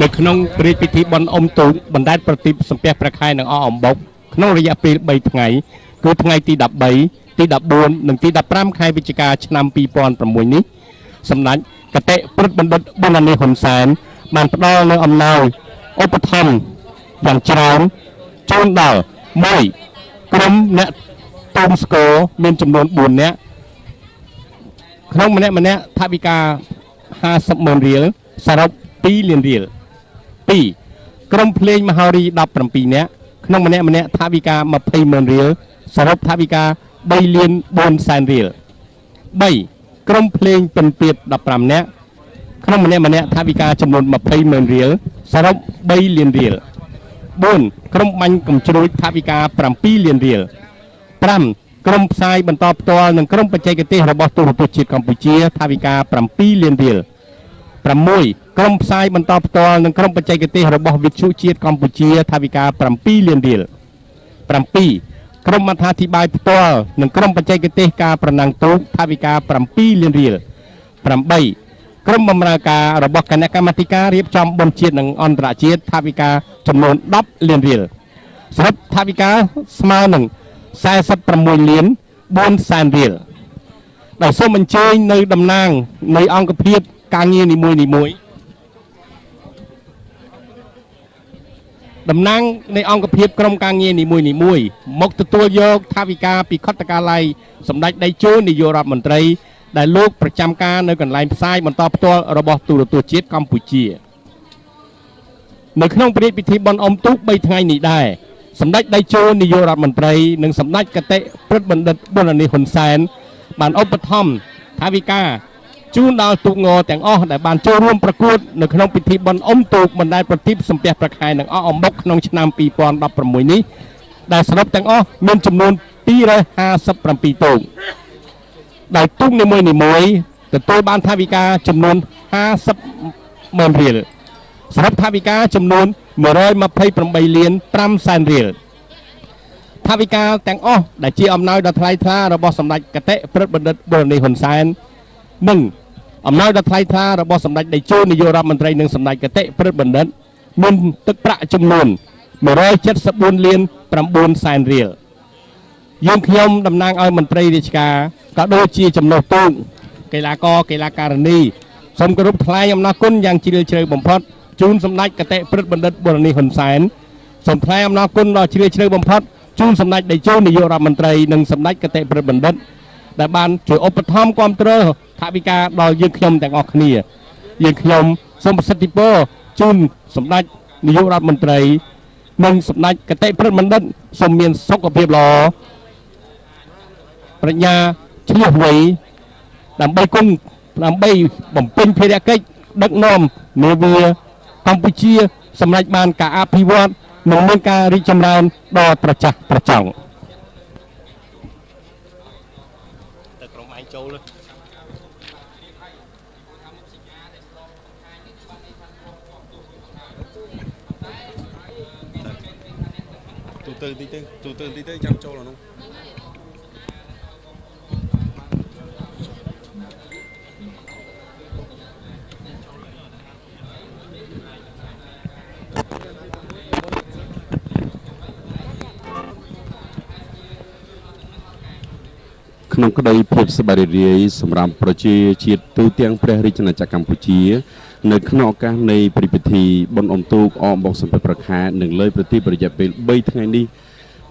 នៅក្នុងព្រះរាជពិធីបុណ្យអុំទូកបណ្ដែតប្រទីបសំពះព្រះខែនិងអកអំបុកក្នុងរយៈពេល3ថ្ងៃគឺថ្ងៃទី13ទី14និងទី15ខែវិច្ឆិកាឆ្នាំ2006នេះសម្ដេចគតិព្រឹទ្ធបណ្ឌិតប៊ុនអានីហ៊ុនសែនបានផ្ដល់នូវអំណោយឧបត្ថម្ភយ៉ាងច្រើនជូនដល់1ក្រុមអ្នកតូមស្គរមានចំនួន4នាក់ក្នុងម្នាក់ម្នាក់ថវិកា50ម៉ឺនរៀលសរុប2លានរៀល2ក្រុមភ្លេងមហោរី17នាក់ក្នុងម្នាក់ម្នាក់ថវិកា20ម៉ឺនរៀលសរុបថវិកា3លាន4សែនរៀល3ក្រុមភ្លេងពិណពាទ្យ15នាក់ក្នុងម្នាក់ម្នាក់ថវិកាចំនួន20ម៉ឺនរៀលសរុប3លានរៀល4ក្រុមបាញ់កំជ្រួចថវិកា7លានរៀល5ក្រុមផ្សាយបន្តផ្ទាល់និងក្រុមបច្ចេកទេសរបស់ទូរទស្សន៍ជាតិកម្ពុជាថវិកា7លានរៀល6ក្រុមផ្សាយបន្តផ្ទាល់និងក្រុមបច្ចេកទេសរបស់វិទ្យុជាតិកម្ពុជាថវិកា7លានរៀល7ក្រុមអត្ថាធិប្បាយផ្ទាល់និងក្រុមបច្ចេកទេសការប្រណាំងទូកថវិកា7លានរៀល8ក្រុមបម្រើការរបស់គណៈកម្មាធិការរៀបចំបុណ្យជាតិនិងអន្តរជាតិថវិកាចំនួន10លានរៀលសរុបថវិកាស្មើនឹង46លាន4សែនរៀលដោយសូមអញ្ជើញនៅតំណាងនៃអង្គភាពការងារនីមួយៗតំណាងនៃអង្គភាពក្រុមការងារនីមួយៗមកទទួលយកថវិកាពីខុទ្ទកាល័យសម្ដេចតេជោនាយករដ្ឋមន្ត្រីដែលលោកប្រចាំការនៅកន្លែងផ្សាយបន្តផ្ទាល់របស់ទូរទស្សន៍ជាតិកម្ពុជានៅក្នុងព្រះរាជពិធីបុណ្យអុំទូក3ថ្ងៃនេះដែរសម្ដេចតេជោនាយករដ្ឋមន្ត្រីនិងសម្ដេចគតិព្រឹទ្ធបណ្ឌិតប៊ុនអានីហ៊ុនសែនបានឧបត្ថម្ភថវិកាជូនដល់ទូកងទាំងអស់ដែលបានចូលរួមប្រកួតនៅក្នុងពិធីបុណ្យអុំទូកបណ្ដែតប្រទីបសំពះព្រះខែនិងអកអំបុកក្នុងឆ្នាំ2016នេះដែលសរុបទាំងអស់មានចំនួន257ទូកដោយទូកនីមួយៗទទួលបានថវិកាចំនួន50ម៉ឺនរៀលសរុបថវិកាចំនួន128លាន5សែនរៀលថវិកាទាំងអស់ដែលជាអំណោយដ៏ថ្លៃថ្លារបស់សម្ដេចគតិព្រឹទ្ធបណ្ឌិតប៊ុនអានីហ៊ុនសែននិងអំណោយដ៏ថ្លៃថ្លារបស់សម្ដេចតេជោនាយករដ្ឋមន្ត្រីនិងសម្ដេចគតិព្រឹទ្ធបណ្ឌិតមានទឹកប្រាក់ចំនួន174លាន9សែនរៀលយើងខ្ញុំតំណាងឲ្យមន្ត្រីរាជការក៏ដូចជាចំណុះទូកកីឡាករកីឡាការិនីសូមគោរពថ្លែងអំណរគុណយ៉ាងជ្រាលជ្រៅបំផុតជូនសម្ដេចគតិព្រឹទ្ធបណ្ឌិតប៊ុនអានីហ៊ុនសែនសូមថ្លែងអំណរគុណដ៏ជ្រាលជ្រៅបំផុតជូនសម្ដេចតេជោនាយករដ្ឋមន្ត្រីនិងសម្ដេចគតិព្រឹទ្ធបណ្ឌិតដែលបានជួយឧបត្ថម្ភគាំទ្រថវិកាដល់យើងខ្ញុំទាំងអស់គ្នាយើងខ្ញុំសូមប្រសិទ្ធិពរជូនសម្ដេចនាយករដ្ឋមន្ត្រីនិងសម្ដេចគតិព្រឹទ្ធបណ្ឌិតសូមមានសុខភាពល្អប្រាជ្ញាឆ្លៀសវៃដើម្បីគុណដើម្បីបំពេញភារកិច្ចដឹកនាំនាវាកម្ពុជាសម្រេចបានការអភិវឌ្ឍនិងមានការរីកចម្រើនដ៏ត្រចះត្រចង់ទៅក្រុមឯងចូល ទូទៅតិចទៅទូទៅតិចទៅចាំចូលអានោះក្នុងក្តីភាពសប្បាយរីករាយសម្រាប់ប្រជាជាតិទូទាំងព្រះរាជាណាចក្រកម្ពុជា នៅក្នុងឱកាសនៃព្រះពិធីបុណ្យអុំទូកអកអំបុកសំពះព្រះខែនិងលើប្រទីបរយៈពេល3ថ្ងៃនេះ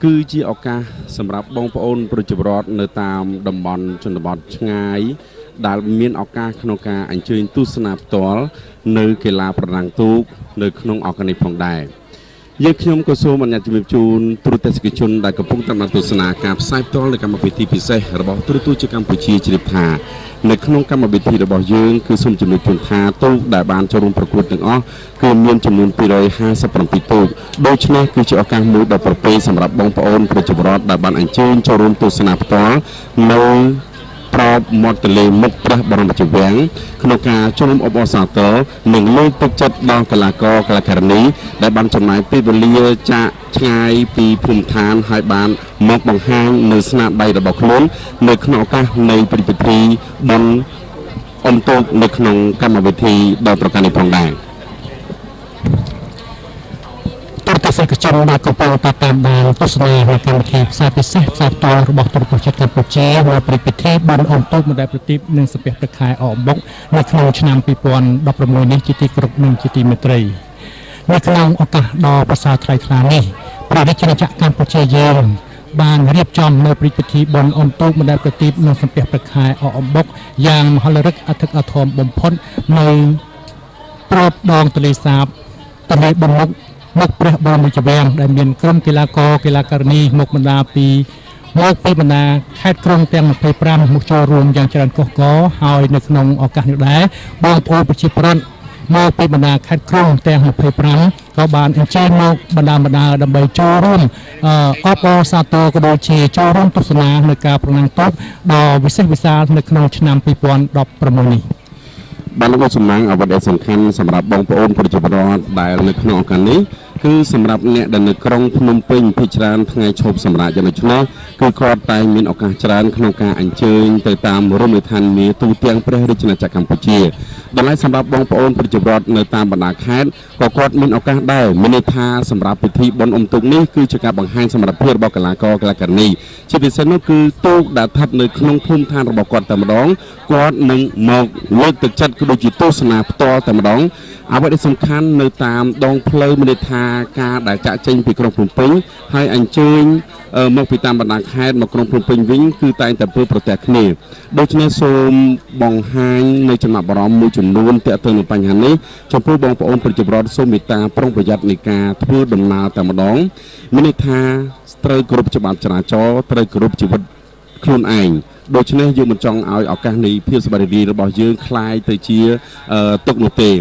គឺជាឱកាសសម្រាប់បងប្អូនប្រជាពលរដ្ឋនៅតាមតំបន់ជនបទឆ្ងាយដែលមានឱកាសក្នុងការអញ្ជើញទស្សនាផ្ទាល់នៅកីឡាប្រណាំងទូកនៅក្នុងឱកាសនេះផងដែរយើងខ្ញុំក៏សូមអនុញ្ញាតជំរាបជូនទូរទស្សនិកជនដែលកំពុងតាមដានទស្សនាការផ្សាយផ្ទាល់នៃកម្មវិធីពិសេសរបស់ទូរទស្សន៍ជាតិកម្ពុជាជ្រាបថានៅក្នុងកម្មវិធីរបស់យើងគឺសូមជំរាបជូនថាទូកដែលបានចូលរួមប្រកួតទាំងអស់គឺមានចំនួន257ទូកដូច្នេះគឺជាឱកាសមួយដ៏ប្រពៃសម្រាប់បងប្អូនប្រជាពលរដ្ឋដែលបានអញ្ជើញចូលរួមទស្សនាផ្ទាល់នៅប្រពមាត់ទន្លេមុខព្រះបរមរាជវាំងក្នុងការចូលរួមអបអរសាទរនិងលើកទឹកចិត្តដល់កីឡាករកីឡាការិនីដែលបានចំណាយពេលវេលាចាកឆ្ងាយពីភូមិឋានហើយបានមកបង្ហាញនៅស្នាដៃរបស់ខ្លួននៅក្នុងឱកាសនៃពិធីបុណ្យអុំទូកនៅក្នុងកម្មវិធីដ៏ប្រការនេះផងដែរ។ ស្សនិកជនដែលកំពុងតែតាមដានទស្សនានៅកម្មវិធីផ្សាយពិសេសផ្សាយផ្ទាល់របស់ទូរទស្សន៍ជាតិកម្ពុជានៅព្រឹត្តិពិធីបុណ្យអុំទូកបណ្ដែតប្រទីបនិងសំពះព្រះខែអកអំបុកនៅក្នុងឆ្នាំ2016នេះជាទីគោរពនិងជាទីមេត្រីនៅក្នុងឱកាសដ៏ប្រសើរថ្លៃថ្លានេះព្រះរាជាណាចក្រកម្ពុជាយើងបានរៀបចំនៅព្រឹត្តិពិធីបុណ្យអុំទូកបណ្ដែតប្រទីបនិងសំពះព្រះខែអកអំបុកយ៉ាងមហោឡារិកអធិកអធមបំផុតនៅប្របដងទន្លេសាបទន្លេបឹងមុខមុខព្រះបរមរាជវាំងដែលមានក្រុមកីឡាករកីឡាការិនីមកបណ្ដាពីមកពីបណ្ដាខេត្តក្រុងទាំង25មកចូលរួមយ៉ាងច្រើនកុះករហើយនៅក្នុងឱកាសនេះដែរបងប្អូនប្រជាប្រដ្ឋមកពីបណ្ដាខេត្តក្រុងទាំង25ក៏បានអញ្ជើញមកបណ្ដាបណ្ដាដើម្បីចូលរួមអបអរសាទរក៏ដូចជាចូលរួមទស្សនានៅការប្រណាំងតបដ៏វិសេសវិសាលនៅក្នុងឆ្នាំ2016នេះ។ បានលោកសំណាងអ្វីដែលសំខាន់សម្រាប់បងប្អូនប្រជាពលរដ្ឋដែលនៅក្នុងឱកាសនេះគឺសម្រាប់អ្នកដែលនៅក្រុងភ្នំពេញភាគច្រើនថ្ងៃឈប់សម្រាកយ៉ាងដូច្នេះគឺគាត់តែងមានឱកាសច្រើនក្នុងការអញ្ជើញទៅតាមរមណីយដ្ឋាននាទូទាំងព្រះរាជាណាចក្រកម្ពុជាតម្លៃសម្រាប់បងប្អូនប្រជាពលរដ្ឋនៅតាមបណ្ដាខេត្តក៏គាត់មានឱកាសដែរមានន័យថាសម្រាប់ពិធីបុណ្យអុំទូកនេះគឺជាការបង្ហាញសមត្ថភាពរបស់កីឡាករកីឡាការិនីជាពិសេសនោះគឺទូកដែលស្ថិតនៅក្នុងភូមិឋានរបស់គាត់តែម្ដងគាត់នឹងមកលើកទឹកចិត្តក៏ដូចជាទស្សនាផ្ទាល់តែម្ដងអ្វីដែលសំខាន់នៅតាមដងផ្លូវមានន័យថាការដែលចាក់ចេញពីក្រុងភ្នំពេញហើយអញ្ជើញមកពីតាមបណ្ដាខេត្តមកក្រុងភ្នំពេញវិញគឺតែងតែធ្វើប្រទះគ្នាដូច្នេះសូមបង្ហាញនៅចំណាប់អារម្មណ៍មួយចំនួនទាក់ទងនឹងបញ្ហានេះចំពោះបងប្អូនប្រជាពលរដ្ឋសូមមេត្តាប្រុងប្រយ័ត្ននៃការធ្វើដំណើរតែម្ដងមានន័យថាត្រូវគោរពច្បាប់ចរាចរណ៍ត្រូវគោរពជីវិតខ្លួនឯងដូច្នេះយើងមិនចង់ឲ្យឱកាសនៃភាពសប្បាយរីករាយរបស់យើងคล้ายទៅជាទុកនោះទេ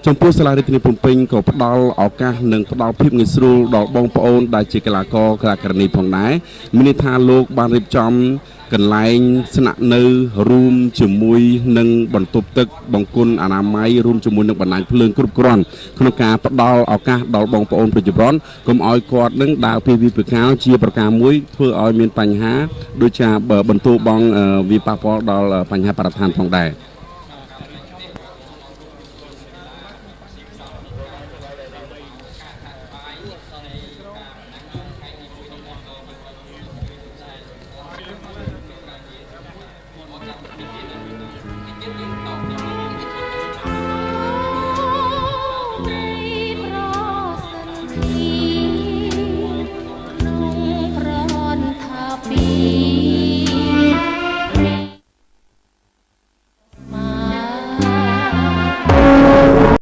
ចំពោះសាលារាជធានីភ្នំពេញក៏ផ្ដល់ឱកាសនិងផ្ដល់ភាពងាយស្រួលដល់បងប្អូនដែលជាកីឡាករកីឡាការិនីផងដែរមានន័យថាលោកបានរៀបចំកន្លែងស្នាក់នៅរួមជាមួយនឹងបន្ទប់ទឹកបង្គន់អនាម័យរួមជាមួយនឹងបណ្ដាញភ្លើងគ្រប់គ្រាន់ក្នុងការផ្ដល់ឱកាសដល់បងប្អូនប្រជាពលរដ្ឋកុំឲ្យគាត់នឹងដើរពីវិបកាលជាប្រការមួយធ្វើឲ្យមានបញ្ហាដូចជាបន្ទូបងវាប៉ះពាល់ដល់បញ្ហាបរិស្ថានផងដែរ។